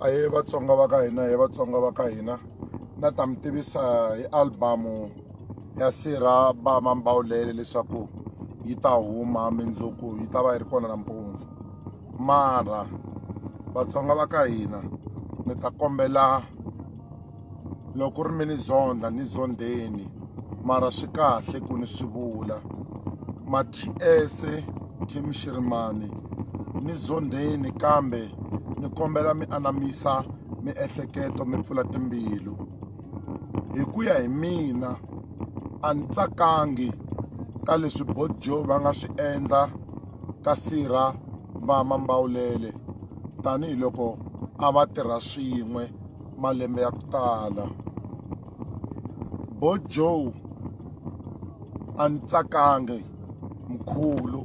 Ahee Vatsonga va ka hina he Vatsonga va ka hina na ta mi tivisa hi album ya Sirha Ba Mambawulele leswaku yi ta huma mindzuku yi ta va yi ri kona nampundzu mara Vatsonga va ka hina ni ta kombela loko ku ri mi ni zondha ni zondheni mara swi kahle ku ni swi vula ma T_S team Shirimani ni zondheni kambe ni kombela mi anamisa miehleketo mi pfula timbilu hi ku ya hi mina a ni tsakangi ka leswi Bojo va nga swi endla ka sirha va Mambawulele tanihiloko a va tirha swin'we malembe ya ku tala Bo Joe a ni tsakangi mkhulu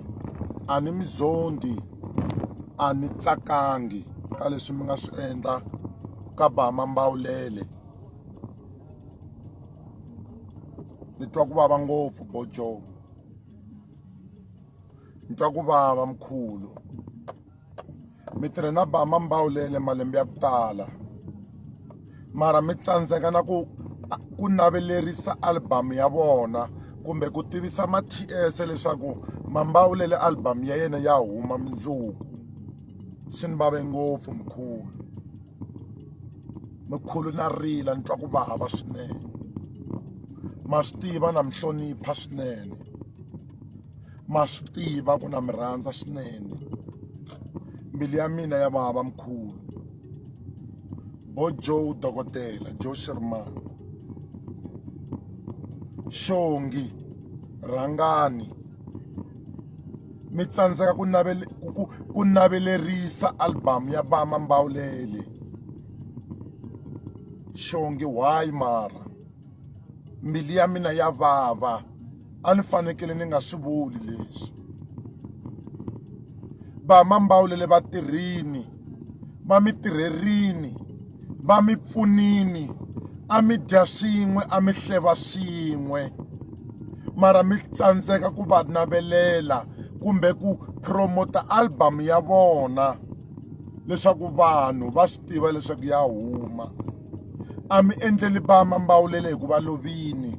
a ni mi zondi a ni tsakangi ka leswi mi nga swi endla ka ba Mambawulele ni twa ku vava ngopfu Bo Joe ni twa ku vava mkhulu mi tirhe na ba Mambawulele malembe ya ku tala mara mi tsandzeka na ku ku navelerisa album ya vona kumbe ku tivisa ma T_S leswaku Mambawulele album ya yena ya huma mundzuku swi ni vave ngopfu mkhulu mkhulu na rila ni twa ku vava swinene ma swi tiva na mi hlonipha swinene ma swi tiva ku na mi rhandza swinene mbilu ya mina ya vava mkhulu bo Joe dokodela Joe Shirimani Xongi rhangani mi tsandzeka ku navele ku ku navelerisa album ya ba Mambawulele Xongi why mara mbilu ya mina ya vava a ni fanekele ni nga swi vuli leswi va Mambawulele va tirhini va mi tirherini va mi pfunini a mi dya swin'we a mi hleva swin'we mara mi tsandzeka ku va navelela kumbe ku promota album ya vona leswaku vanhu va swi tiva leswaku ya huma a mi endleli ba Mambawulele hikuva lovini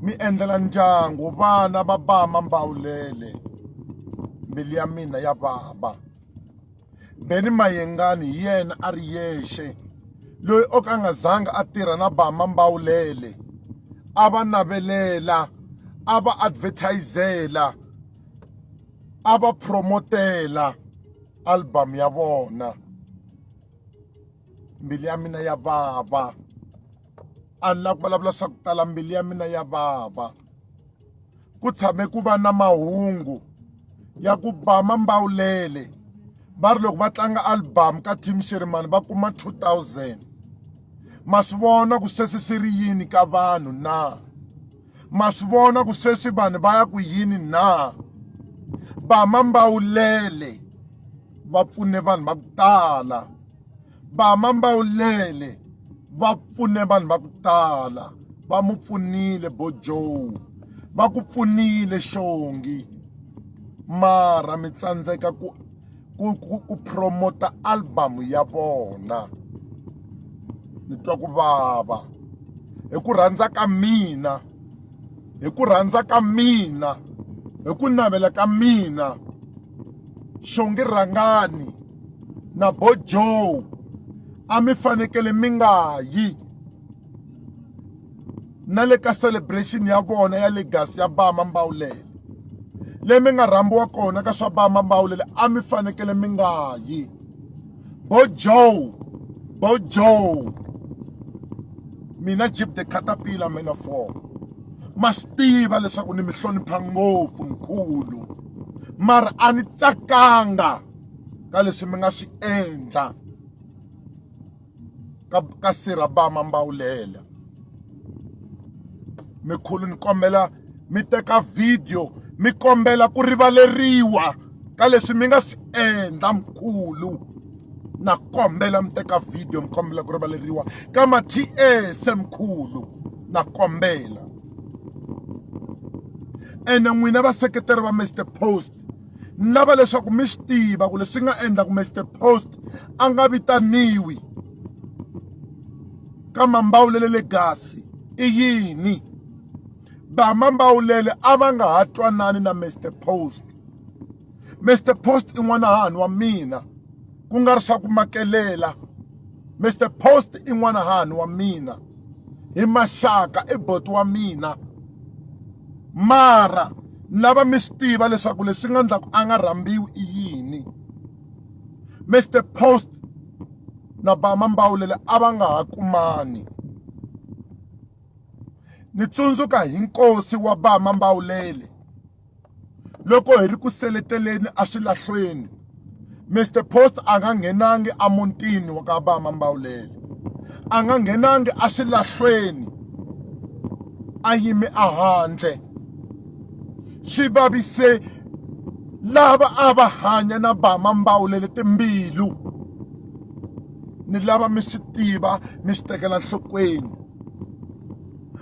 mi endlela ndyangu vana va ba Mambawulele mbilu ya mina ya vava Benny Mayengani hi yena a ri yexe loyi o ka a nga zanga a tirha na ba Mambawulele a va navelela a va advertisela a va promotela album ya vona mbilu ya mina ya vava a ni lava ku vulavula swa ku tala mbilu ya mina ya vava ku tshame ku va na mahungu ya ku ba Mambawulele va ri loko va tlanga album ka team Shirimani va kuma 2000 ma swi vona ku sweswi swi ri yini ka vanhu na ma swi vona ku sweswi vanhu va ya ku yini na ba Mambawulele va pfune vanhu va ku tala ba Mambawulele va pfune vanhu va ku tala va mu pfunile bo Joe va ku pfunile Xongi mara mi tsandzeka ku ku ku, ku promota album ya vona ni twa ku vava hi ku rhandza ka mina hi ku rhandza ka mina hi ku navela ka mina Xongi Rhangani na Bo Joe a mi fanekele mi nga yi na le ka celebration ya vona ya legacy ya ba Mambawulele le mi nga rhambiwa kona ka swa ba Mambawulele a mi fanekele mi nga yi Bo Joe Bo Joe mina Jeep the Caterpillar mina 4 ma swi tiva leswaku ni mi hlonipha ngopfu mkhulu mara a ni tsakanga ka leswi mi nga swi endla ka ka sirha ba Mambawulela mikhulu ni kombela mi teka video mi kombela ku rivaleriwa ka leswi mi nga swi endla mkhulu na kombela mi teka video mi kombela ku rivaleriwa ka ma TS mkhulu na kombela ene n'wina vaseketeri va Mr Post ni lava leswaku mi swi tiva ku leswi nga endla ku Mr Post a nga vitaniwi ka Mambawulele Legacy i yini? Va Mambawulele a va nga ha twanani na Mister Post. Mister Post i n'wana hahani wa mina ku nga ri swa ku makelela. Mister Post i n'wana hahani wa mina hi maxaka i boti wa mina mara ni lava mi swi tiva leswaku leswi nga ndlaku a nga rhambiwi i yini. Mister Post na Bama Mbawulele a va nga ha kumani. Ni tsundzuka hi nkosi wa Bama Mbawulele loko hi ri ku seleteleni eswilahlweni Mister Post a nga nghenangi emutini wa ka Bama Mbawulele a nga nghenangi eswilahlweni a yime ehandle swi vavise lava a va hanya na Bama Mbawulele timbilu ni lava mi swi tiva mi swi tekela nhlokweni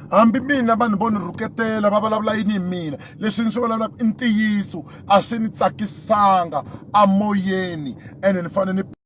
hambi mina vanhu vo ni rhuketela va vulavula yini hi mina leswi ni swi vulavulaka i ntiyiso a swi ni tsakisanga amoyeni ene ni fanele ni.